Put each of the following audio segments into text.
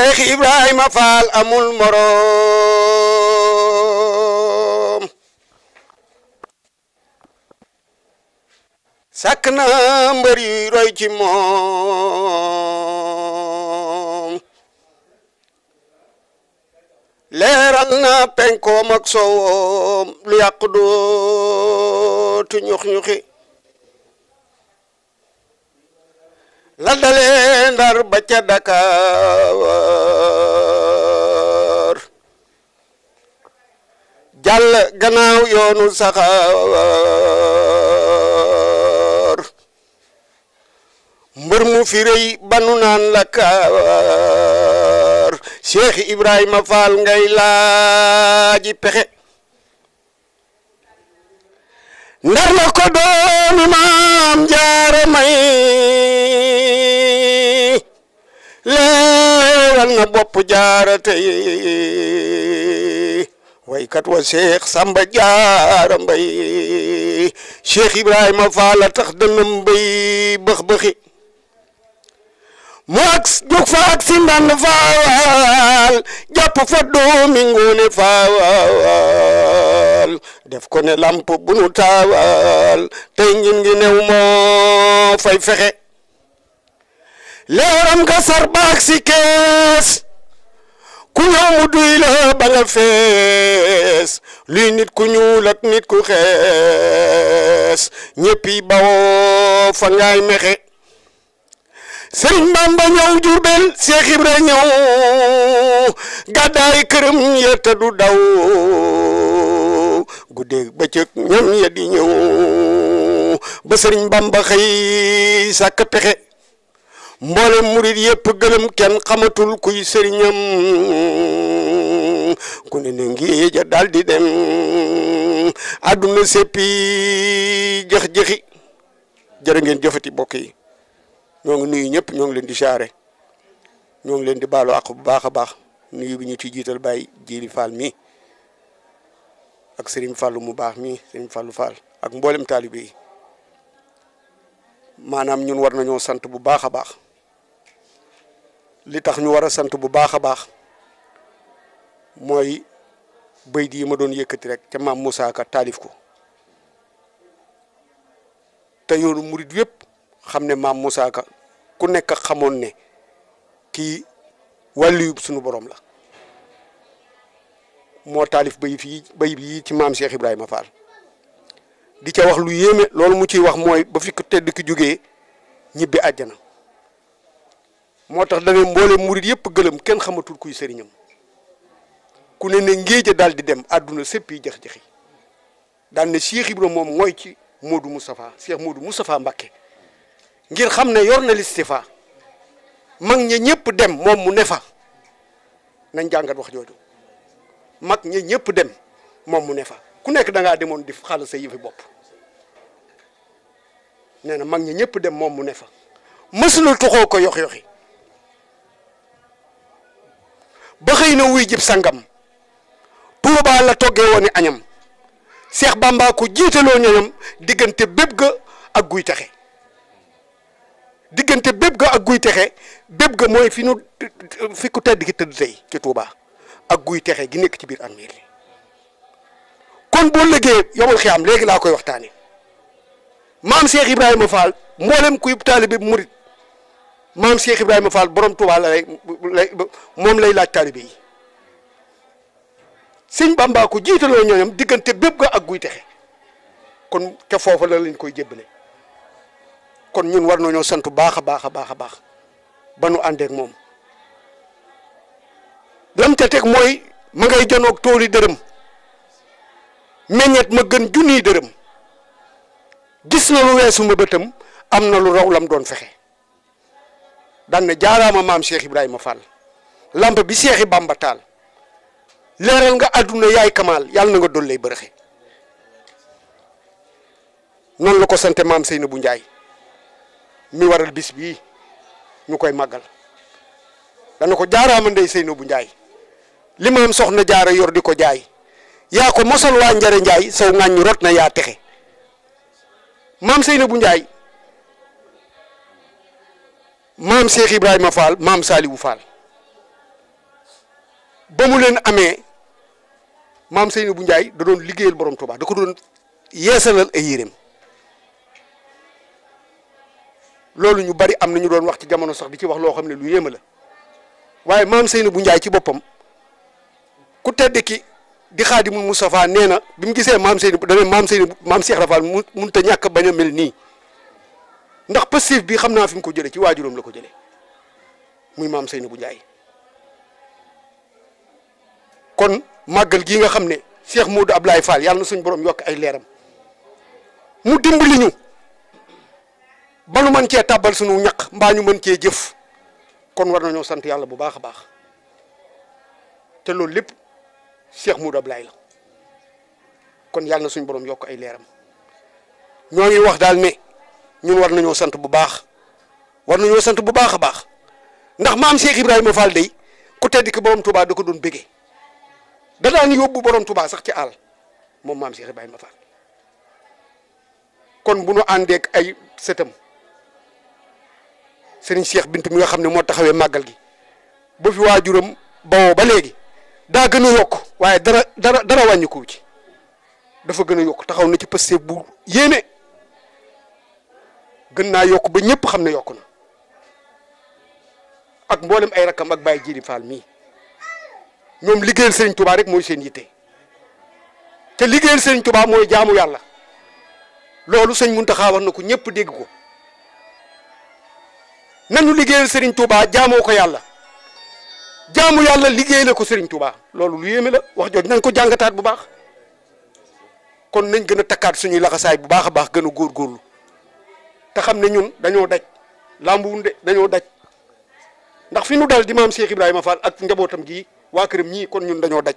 Cheikh Ibrahima Fall amul morom sàkk na mbër yu roy ci moom leeral na penkoom ak sowom lu yàq dootu ñux-ñuxi la dalee Ndar ba ca Dakar jàll gannaaw yoonu saxaar mbër mu fi rëy banu naan la kaar Cheikh Ibrahima Fall ngay laaji pexe Ndar la ko doomi Maam Jaara may leeral na bopp Jaara tey waykat wa Cheikh Samba Jaara Mbay Cheikh Ibrahima Fall a tax dënam mbay bëx-bëxi mu ak jóg fa ak si mband faawal jàpp fa doomi Ngoone faawal def ko ne lamp bu nu taawal tey ngin ngi new moo fay fexe leeram nga sar baak si kees ku ñëw mu duy la ba nga fees luy nit ku ñuul ak nit ku xees ñëppi bawoo fa ngaay mexe Sëriñ Bamba ñëw Jurbel Cheikh Ibra ñëw gàddaay këram yetta du daw guddeeg bëccëg ñam ya di ñëw ba Sëriñ Bamba xëy sàkk pexe mboolem murit yépp gëlëm kenn xamatul kuy sëriñam ku ne ne ngi ja daal di dem àdduna séppi jëx-jëxi jërë ngeen jëfati bokk yi ñoo ngi nuyu ñëpp ñoo ngi leen di jaare ñoo ngi leen di baalu àq bu baax a baax nuyu bi ñu ci jiital Baye Jili Fall mi ak Serigne Fallou mu baax mi Serigne Fallou Fall ak mboolem taalibe yi maanaam ñun war nañoo sant bu baax a baax li tax ñu war a sant bu baax a baax mooy bayt yi ma doon yëkkati rek ca maam Moussa Ka taalif ko te yoonu murit yépp xam ne maam Moussa Ka ku nekk xamoon ne kii wàlliyub suñu borom la moo taalif bay yi ci maam Cheikh Ibrahima Fall di ca wax lu yéeme loolu mu ciy wax mooy ba fi ko tedd ki jógee ñibbi àjjana moo tax da ngay mboole murit yëpp gëlëm kenn xamatul kuy sëriñam ku ne ne ngéeja daal di dem àdduna sëpp yi jax-jaxi daan ne Cheikh Ibrahima moom mooy ci Modou Moustapha Cheikh Modou Moustapha Mbacké ngir xam ne yor na listifa mag ña ñëpp dem moom mu ne fa nañ jàngat wax jooju mag ña ñëpp dem moom mu ne fa ku nekk da ngaa demoon di xaalis sa yëfi bopp nee na mag ña ñëpp dem moom mu ne fa mësula tuxoo ko yox-yoxi ba xëy na wuy jib sangam Tuubaa la toggee woon añam Seex Bamba ko jiitaloo ñoñam diggante bépp ga ak guy texe diggante bépp ga ak guy texe bépp ga mooy fi ku tedd ki tëdd tey ci Tuubaa ak guy texe gi nekk ci biir armeel yi kon boo liggéey yowal xiyaam léegi laa koy waxtaane maam Cheikh Ibrahima Fall mboolem kuy taalibe murit maam Cheikh Ibrahima Fall borom Tuubaa moom lay laaj taalibe yi sëñ Bamba ko jiitaloo ñooñam diggante bépp ga ak guy texe kon ca foofa la lañ koy jébbale kon ñun war nañoo sant baax a baax a baax a baax ba nu àndeek moom lam te teg mooy ma ngay janoog tooli dërëm meññet ma gën junniy dërëm gis na lu weesu ma bëtam am na lu raw lam doon fexe daan na jaaraama maam Cheikh Ibrahima Fall lamp bi Cheikh Bamba taal leeral nga àdduna yaay kamaal yàlla na nga doon lay bërëxe noonu la ko sante maam Seynabou Ndiaye mi waral bis bii ñu koy màggal dana ko jaaraama ndey Seynabou Ndiaye li maam soxna jaara yor di ko jaay yaa ko mosal waa njare Ndiaye saw ŋàññu rot na yaa texe maam Seynabou Ndiaye maam Cheikh Ibrahima Fall maam Saliou Fall ba mu leen amee maam Seynabou Ndiaye da doon liggéeyal borom Touba da ko doon yeesalal ay yéreem loolu ñu bari am na ñu doon wax ci jamono sax di ci wax loo xam ne lu yéema la waaye maam Seynabou Ndiaye ci boppam ku tedd ki di Xaadimul Moustapha nee na bi mu gisee maam Seynabou da ne maam Cheikh Rafal mënut a ñàkk bañ a mel nii ndax passif bi xam naa fi mu ko jëlee ci waajuram la ko jëlee muy maam Seynabou Ndiaye kon màggal gii nga xam ne Cheikh Modou Ablaye Fall yàlla na suñ borom yokk ay leeram mu dimbali ñu ba nu mën cee tàbbal suñu ñaq mbaa ñu mën cee jëf kon war nañoo sant yàlla bu baax a baax te loolu lépp Cheikh Modou Ablaye la kon yàlla na suñ borom yokk ay leeram ñoo ngi wax daal ne ñun war nañoo sant bu baax war nañoo sant bu baax a baax ndax maam Cheikh Ibrahima Fall day ku tedd ki borom Touba da ko doon bëggee da daan yóbbu borom Touba sax ci àll moom maam Cheikh Ibrahima Fall kon bu nu àndeek ay sëtam Serigne Cheikh Bintu mi nga xam ne moo taxawee màggal gi ba fi waajuram bawoo ba léegi daa gën a yokk waaye dara wàññikuwu ci dafa gën a yokk taxaw na ci pëste bu yéeme gën naa yokk ba ñëpp xam ne yokk na ak mboolem ay rakkam ak Baye Jili Fall mii ñoom liggéeyal Serigne Touba rek mooy seen yitte te liggéeyal Serigne Touba mooy jaamu yàlla loolu sëñ Mountakha wax na ko ñëpp dégg ko nanu liggéeyal Serigne Touba jaamoo ko yàlla jaamu yàlla liggéeyal ko Serigne Touba loolu lu yéeme la wax jooju nañ ko jàngataat bu baax kon nañ gën a takkaat suñuy laxasaay bu baax a baax gën a góorgóorlu te xam ne ñun dañoo daj lambuwun de dañoo daj ndax fi nu dal di maam Cheikh Ibrahima Fall ak njabootam gi waa këram ñii kon ñun dañoo daj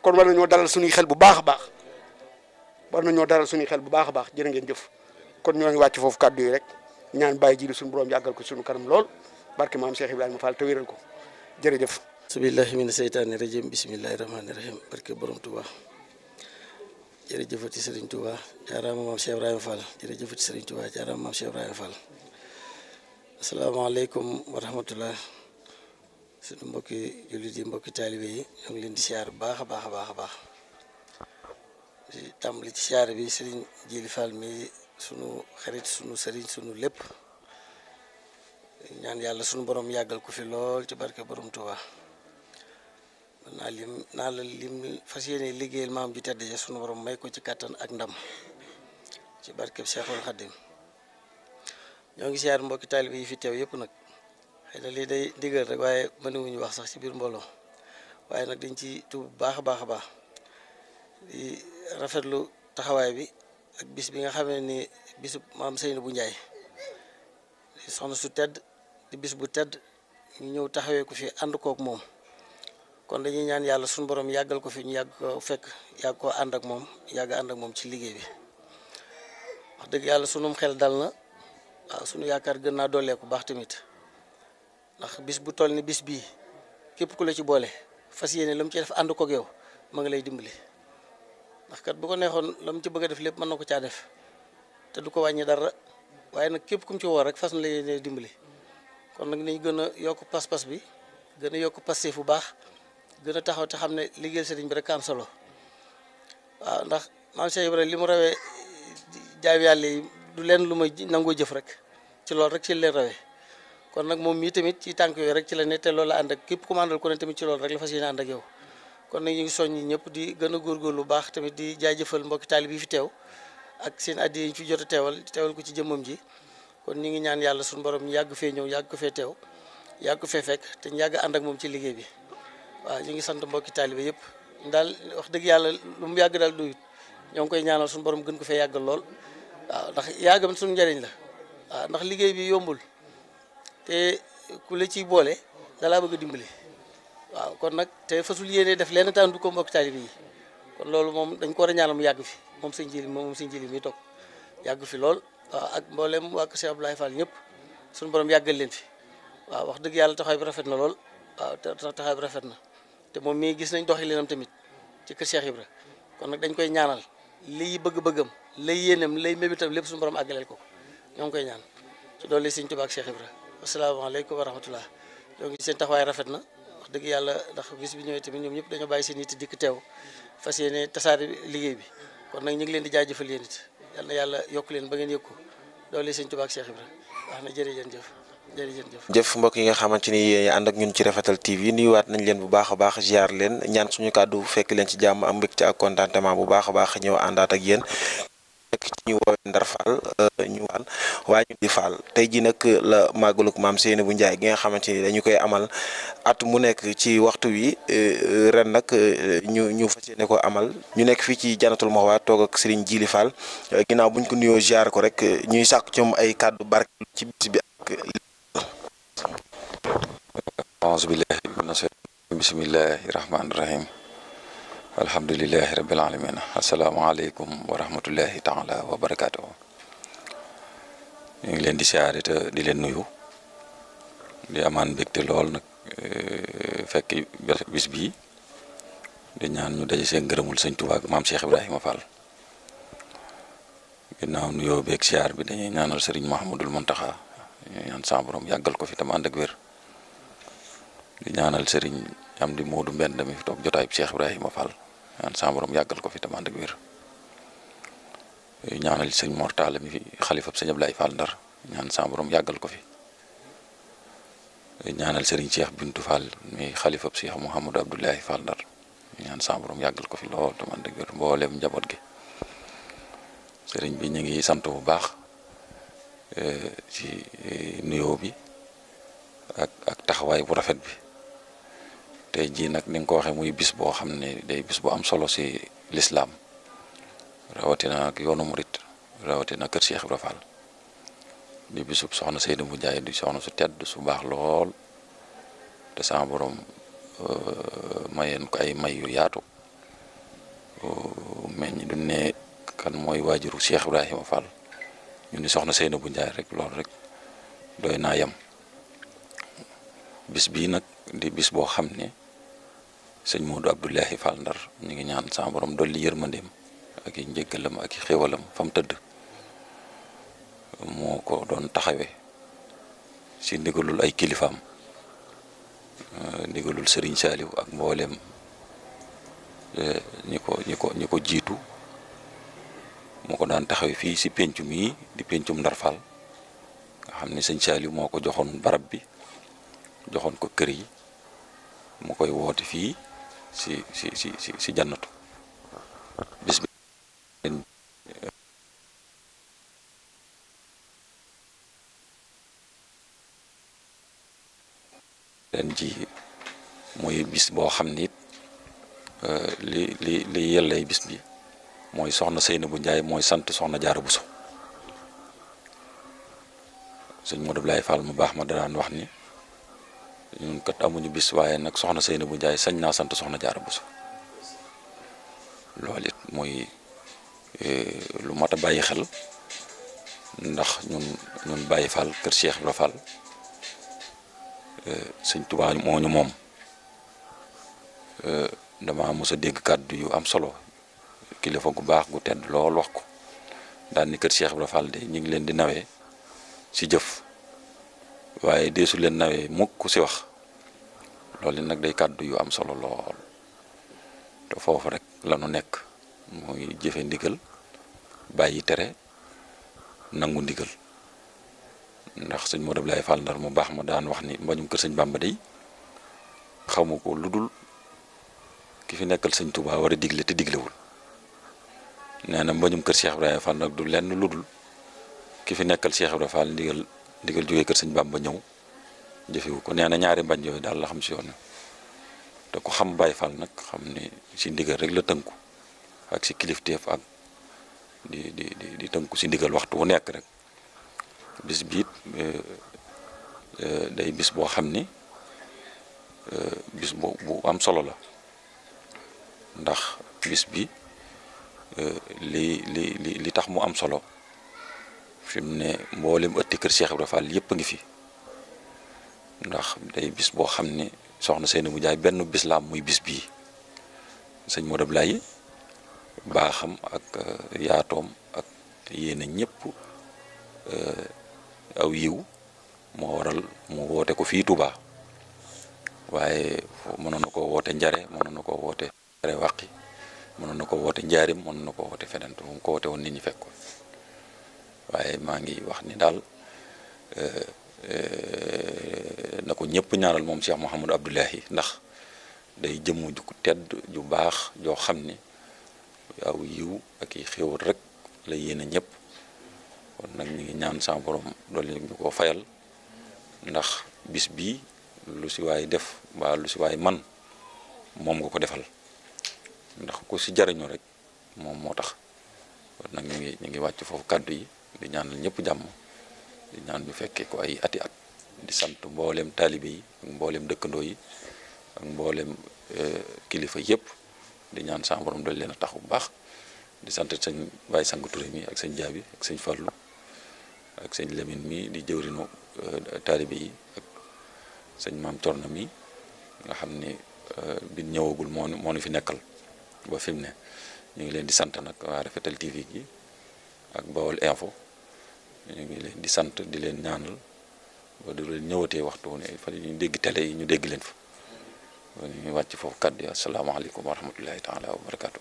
kon war nañoo dalal suñuy xel bu baax a baax war nañoo dalal suñuy xel bu baax a baax jërë ngeen jëf kon ñoo ngi wàcc foofu kàddu yi rek ñaan bàyyi ji suñu borom yàggal ko suñu kanam lool barke maam Cheikh Ibrahima Fall te wéral ko jërëjëf. subillahi mina seytaani rajim bismillahi rahmaani rahim barke borom Touba jërëjëfati Serigne Touba jaaraama maam Cheikh Ibrahima Fall jërëjëfati Serigne Touba jaaraama maam Cheikh Ibrahima Fall asalaamaaleykum wa rahmatullah suñu mbokki jullit yi mbokki taalibe yi ñoo ngi leen di siyaar bu baax a baax a baax a baax di tàmbali ci siyaar bi Serigne Jili Fall mi sunu xarit sunu sëriñ sunu lépp ñaan yàlla sunu borom yàggal ko fi lool ci barke borom Touba naa la lim fas yéene liggéeyal maam ju tedd ja sunu borom may ko ci kàttan ak ndam ci barke Cheikhul Khadim ñoo ngi siyaar mbokki taalibe yi fi teew yëpp nag xëy na lii day digal rek waaye mënuñu wax sax ci biir mbooloo waaye nag dañ ci tuub bu baax a baax a baax di rafetlu taxawaay bi ak bis bi nga xamee ni bisu maam Seynabou Ndiaye di soxna su tedd di bis bu tedd ñu ñëw taxawee ko fi ànd kook moom kon dañuy ñaan yàlla suñu borom yàggal ko fi ñu yàgg ko fekk yàgg koo ànd ak moom yàgg ànd ak moom ci liggéey bi wax dëgg yàlla sunum xel dal na waaw sunu yaakaar gën naa dooleeku baax tamit ndax bis bu toll ni bis bii képp ku la ci boole fas yéene la mu ci def ànd kook yow ma ngi lay dimbali ndax kat bu ko neexoon la mu ci bëgg a def lépp mën na ko caa def te du ko wàññi dara waaye nag képp ku mu ci woo rek fas na la yéene dimbali kon nag nañ gën a yokk pas-pas bi gën a yokk passif bu baax gën a taxaw te xam ne liggéeyal sëriñ bi rek am solo waaw ndax maam Cheikh Ibrahima li mu rawee jaam yàlla yi du leen lu may nangoo jëf rek ci loolu rek ci leen rawee kon nag moom mii tamit ci tànk yooyu rek ci la ne te loolu la ànd ak képp ku ma àndal ko ne tamit ci loolu rek la fas yéene ànd ak yow kon nag ñu ngi soññi ñëpp di gën a góorgóorlu lu baax tamit di jaajëfal mbokki taalib yi fi teew ak seen addi yi ñu fi jot a teewal ko ci jëmmam ji kon ñu ngi ñaan yàlla suñu borom ñu yàgg fee ñëw yàgg ko fee teew yàgg ko fee fekk te ñu yàgg ànd ak moom ci liggéey bi waaw ñu ngi sant mbokki taalibe yëpp daal wax dëgg yàlla lu mu yàgg daal duyut ñoo ngi koy ñaanal suñu borom gën ko fee yàggal lool waaw ndax yàggam suñu njëriñ la waaw ndax liggéey bi yombul te ku la ciy boole dalaa bëgg a dimbali waaw kon nag te fasul yéene def leen taan du ko mbokki taalibe yi kon loolu moom dañ ko war a ñaanal mu yàgg fi moom sëñ Jili mi toog yàgg fi lool waaw ak mboolem waa Cheikh Abdoulaye Fall ñëpp suñu borom yàggal leen fi waaw wax dëgg yàlla taxawaay bi rafet na lool waaw taxawaay bi rafet na te moom mii gis nañ doxalinam tamit ci kër Cheikh Ibra kon nag dañ koy ñaanal liy bëgg-bëggam lay yéenam lay mébitam lépp suñu borom àggaleel ko ñoo ngi koy ñaan ci doole sëñ Tuubaa ak Cheikh Ibra asalaamaaleykum wa rahmatullah ñoo ngi seen taxawaay rafet na wax dëgg yàlla ndax bis bi ñëwee tamit ñoom ñëpp dañoo bàyyi seen yitte dikk teew fas yéene tasaare liggéey bi kon nag ñu ngi leen di jaajëfal yéen it yal na yàlla yokk leen ba ngeen yëg ko doole sëñ Tuubaa ak Cheikh Ibra wax na jërëjëf jëf mbokk yi nga xamante ni yéen ànd ak ñun ci Rafetal TV nuyuwaat nañ leen bu baax a baax ziar leen ñaan suñu kàddu fekk leen ci jàmm am mbégte ak contentement bu baax a baax ñëw àndaat ak yéen nekk ci ñu woowee Ndar Fall ñu waan waaye ñu di Fall tey ji nag la màggalug maam Seynabou Ndiaye gi nga xamante ni dañu koy amal at mu nekk ci waxtu wi ren nag ñu fas yéene ko amal ñu nekk fii ci Jannatul Mahwa toog ak Serigne Djily Fall ginnaaw buñ ko nuyoo ziar ko rek ñuy sàkk ci moom ay kàddu barke ci bis bi ak auzu billahi mina shaytaani bismillahi rahmaani rahim alhamdulillahi rabbil alamin asalaamaaleykum wa rahmatullahi taala wa barakaatuhu ñu ngi leen di siyaare te di leen nuyu di amaan mbégte lool nag fekk bis bii di ñaan ñu daje seen ngërëmul sëñ Tuubaa ak maam Cheikh Ibrahima Fall ginnaaw nuyoo beeg siyaar bi dañuy ñaanal sëriñ Mouhamadul Mountakha ñaan sa borom yàggal ko fi tam ànd ak wér di ñaanal sëriñ am di Moodu Mbend mi fi toog jotaay bi Cheikh Ibrahima Fall ñaan sa borom yàggal ko fi tam ànd ak wér di ñaanal sëriñ Mortala mi fi xalifab sëñ Ablaye Fall Ndar ñaan sa borom yàggal ko fi di ñaanal sëriñ Cheikh Bintu Fall mi xalifab Cheikh Mouhamadou Abdoulaye Fall Ndar ñaan sa borom yàggal ko fi lool tam ànd ak wér mboolem njaboot gi sëriñ bi ñu ngi sant bu baax ci nuyoo bi ak taxawaay bu rafet bi tey jii nag ni nga ko waxee muy bis boo xam ne day bis bu am solo si lislaam rawatina ak yoonu murit rawatina kër Cheikh Ibra Fall di bisub soxna Seynabou Ndiaye di soxna su tedd su baax lool te sama borom mayeen ko ay may yu yaatu meññ du ne kan mooy waajuru Cheikh Ibrahima Fall ñu ni soxna Seynabou Ndiaye rek loolu rek doy naa yem bis bii nag di bis boo xam ne sëñ Modou Abdoulaye Fall Ndar ñu ngi ñaan sama borom dolli yërmandeem ak i njëggalam ak i xéwalam fa mu tëdd moo ko doon taxawee si ndigalul ay kilifaam ndigalul Serigne Saliou ak mboolem ñi ko jiitu moo ko daan taxawee fii si pencum yi di pencum Ndar Fall nga xam ne sëñ Saliou moo ko joxoon barab bi joxoon ko kër yi mu koy woote fii si jannatu bis bi ren ji mooy bis boo xam ni li yellay bis bi mooy soxna Seynabou Ndiaye mooy sant soxna Jaara Buso sëñ Modou Abdoulaye Fall mu baax ma daan wax ni ñun kat amuñu bis waaye nag soxna Seynabou Ndiaye sañ naa sant soxna Jaara Buso loolu it mooy lu mat a bàyyi xel ndax ñun Baye Fall kër Cheikh Ibra Fall sëñ Tuubaa moo ñu moom dama mos a dégg kàddu yu am solo kilifa gu baax gu tedd lool wax ko daal ni kër Cheikh Ibra Fall de ñu ngi leen di nawee si jëf waaye deesu leen nawee mukk si wax loolu nag day kàddu yu am solo lool te foofu rek lanu nekk muy jëfe ndigal bàyyi tere nangu ndigal ndax sëñ Modou Abdoulaye Fall Ndar mu baax ma daan wax ni mbañum kër sëñ Bàmba day xamu ko lu dul ki fi nekkal sëñ Touba war a digle te diglewul nee na mbañum kër Cheikh Ibrahima Fall nag du lenn lu dul ki fi nekkal Cheikh Ibrahima Fall ndigal jógee kër sëñ Bàmba ñëw jëfewu ko nee na ñaari mbañ yooyu daal la xam si yoon te ko xam Baye Fall nag xam ni si ndigal rek la tënku ak si kilifteef ak di tënku si ndigal waxtu wu nekk rek bis biit day bis boo xam ni bis bu am solo la ndax bis bi li tax mu am solo fi mu ne mboolem ëtti kër Cheikh Ibrahima Fall yëpp a ngi fi ndax day bis boo xam ni soxna Seynabou Ndiaye benn bis la am muy bis bii sëñ Modou Abdoulaye baaxam ak yaatoom ak yéene ñëpp aw yiw moo waral mu woote ko fii Touba waaye mënoon na koo woote njare mënoon na koo woote njare wàqi mënoon na ko woote njaarim mënoon na ko woote feneen fu mu ko woote woon nit ñi fekk ko waaye maa ngi wax ni daal na ko ñëpp ñaanal moom Cheikh Mouhamadou Abdoulahi ndax day jëmu ju tedd ju baax joo xam ni aw yiw ak i xéwal rek la yéene ñëpp kon nag ñu ngi ñaan sa borom doole ñu ko fayal ndax bis bii lu si waay def ba lu si waay man moom nga ko defal ndax ku si jariñu rek moom moo tax kon nag ñu ngi wàcc foofu kàddu yi di ñaanal ñëpp jàmm di ñaan ñu fekkee ko ay ati at di sant mboolem taalibe yi ak mboolem dëkkandoo yi ak mboolem kilifa yëpp di ñaan sa borom doole leen a tax bu baax di sant sëñ Baye Sang Touré mi ak sëñ Jaabi ak sëñ Fallou ak sëñ Lamine mi di jëwrinu taalibe yi ak sëñ Maam Torna mi nga xam ni bi ñëwagul moo nu fi nekkal ba fi mu ne ñu ngi leen di sant nag waa Rafetal TV gi ak Bawol Info ñu ngi leen di sant di leen ñaanal ba du leen ñëwatee waxtu ne fa ñu dégg télé yi ñu dégg leen fa ñu ngi wàcc foofu kàddu yi asalaamaaleykum wa rahmatullahi taala wa barakaatu.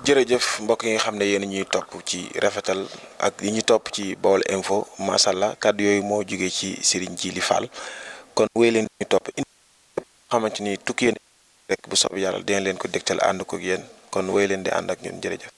jërëjëf mbokk yi nga xam ne yéen ñuy topp ci Rafetal ak yi ñu topp ci Bawol Info macha allah kàddu yooyu moo jógee ci Serigne Djily Fall kon wéy leen ñu topp xamante ni tukki yéen rek bu soobee yàlla dinañ leen ko dégtal ànd ko ak yéen kon wéy leen di ànd ak ñun jërëjëf.